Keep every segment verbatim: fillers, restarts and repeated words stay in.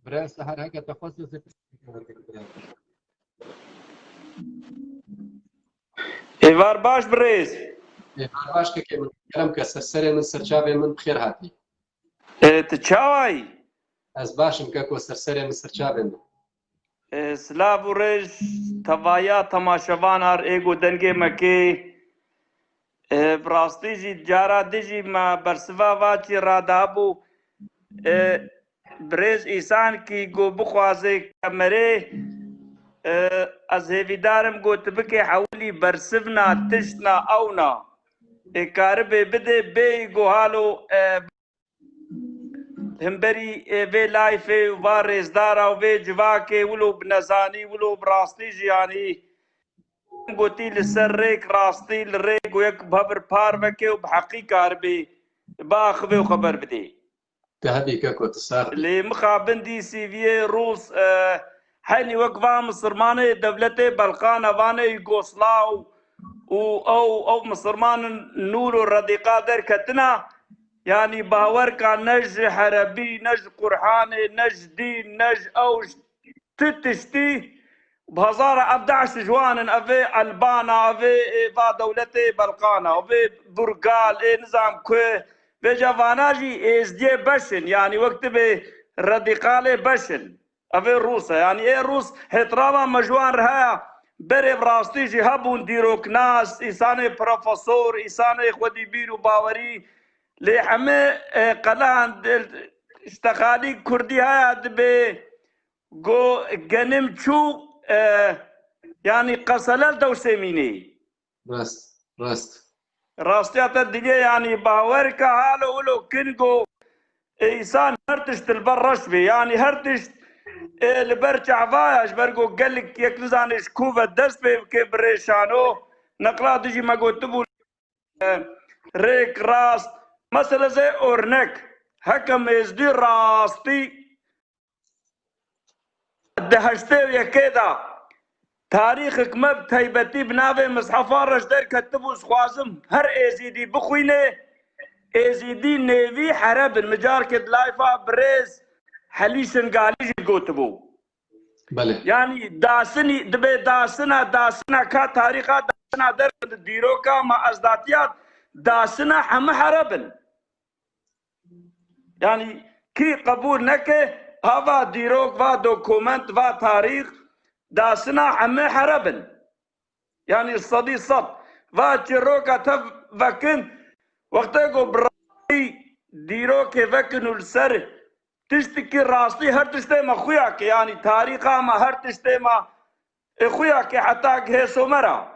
Birêz Seher, heke te xwest ez ê Êvar baş birêz. Êvar baş kekê min. Kerem ke ser serê min ser çavê min bi xêr hatî. E, tu çawayî? Ez baş im keko, ser serê min ser çavê min. E, silav û rêj tevaya temaşevan ar ê ku dengê me kê. E, bi rastî jî cara dijî me bersiva va çî radabû. E, birêz îsankî ku bixwaze kemerê, e, ez hêvîdar im ku tu bikê hewilî bersivna tiştna ewna. Ê karibê bidê bêyî ku halo, e, himberî, e, vê layfê û va rêzdara û vê civakê wilo bi nezanî, wilo bi rastî jiyanî gotî li ser rêk rastî, li rêk û yek bi hev re parveke û bi heqî karibê biaxivê û xeber bidê. Te hebî keko, tu sax bî. Lê mixabin dî C V'yê Rûs, e, henî wek va misilmanê dewletê Belqana, vanê Yugoslav û ew, ew misilmanin nûr û redîqa derketina, yanî bawerka ne ji herebî, ne ji Qur'anê, ne ji dîn, ne ji ew, ji ti tiştî, bi hezara ev DAIŞ ji wan in, ev ê Elbana, ev ê, ê, va dewletê Belqana, ev ê Burgal, ê nizam ku, vêca vana jî êzdiyê beş in, yanî wek tu bê redîqalê beş in. Ev ê Rûs e, yanî ê Rûs hêtrava me ji wan re heye, berê bi rastî jî hebûn dîroknas, îsanê profesor, îsanê xwedî bîr û bawerî, lê heme, e, qelehan, e, ji texalî kurdî heye dibê, Go genim çû, e, yanî qeselel dewsê mînê. Rast, rast. Rastiya te dilê, yanî bawer ke halo wilo kin go, e, îsan her tişt li ber reş bê. Yanî her tişt, e, li ber çava ye, ji ber go gelik yek nizane ji ku ve dest pê bike birêşano. Neqla dijî me gotibû, e, rêk rast. Mesela zê ornek, heke mêzdî rastî di heştê û yekê de tarîxek me bi taybetî bi navê Mizhefa re ji derketibû, dixwazim her êzîdî bixwîne, êzîdî nêvî hereb in. Min carkê di layfa birêz Helî Şingalî jî gotibû. Belê. Yanî dasinî dibe dasina, dasina ka tarîxa dasina derkete di dîroka me ez datiya dasina hemû hereb in. Yanî kî qebûl neke, ha va dîrok, va dokument, va tarîx, dasina hemê hereb in. Yanî sedî sed. Va çîroka te vekin, wextê ku bi rastî dîrokê vekin û li ser tiştekî rastî her tiştê me xuya ke, yanî tarîxa me her tiştê me, e, xuya ke heta gihê somera.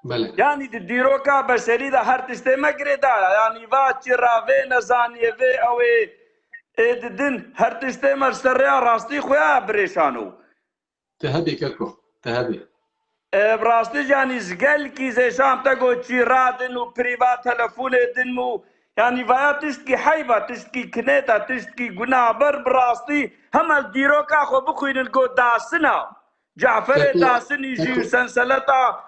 Belê. Yanî di dîroka beşerî de her tiştê me girêdayî ye. Yanî va çi ra vê nezanî, vê ew ê, ê didin, her tiştê me li ser rêya rastî xuya ye birêşano. Te hebî keko, te hebî. E, bi rastî jî yanî ji gelkî zêşan te got çî radin û prîvat telefonê din û yanî vaya tiştkî heyb e, tiştkî kinêt e, tiştkî guna ber bi rastî hema dîroka xwe bixwînin got dasina. Caferê Dasinî jî û senseleta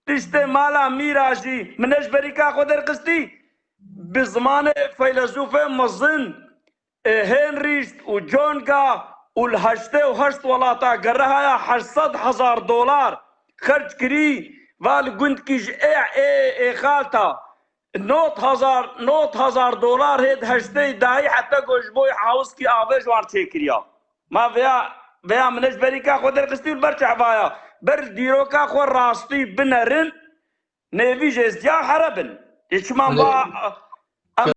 tiştê mala Mîra jî min ne ji berîka xwe derxistî. Bi zimanê feylesûfê mezin, e, Hênrîşt û Conga û li heştê û heşt welata gerehaya heşt sed hezar dolar xerc kirî, va li gundkî ji ê, ê, ê xalta not hezar, not hezar dolar hê di heştê dayî heta ku ji bo hawizkî avê ji wan çêkiriya. Ma veya, veya min ji berîka xwe derxistî û li ber çava ya. Ber dîroka xwe rastî binerin, nêvî jê ziya hereb in. Ê çima ma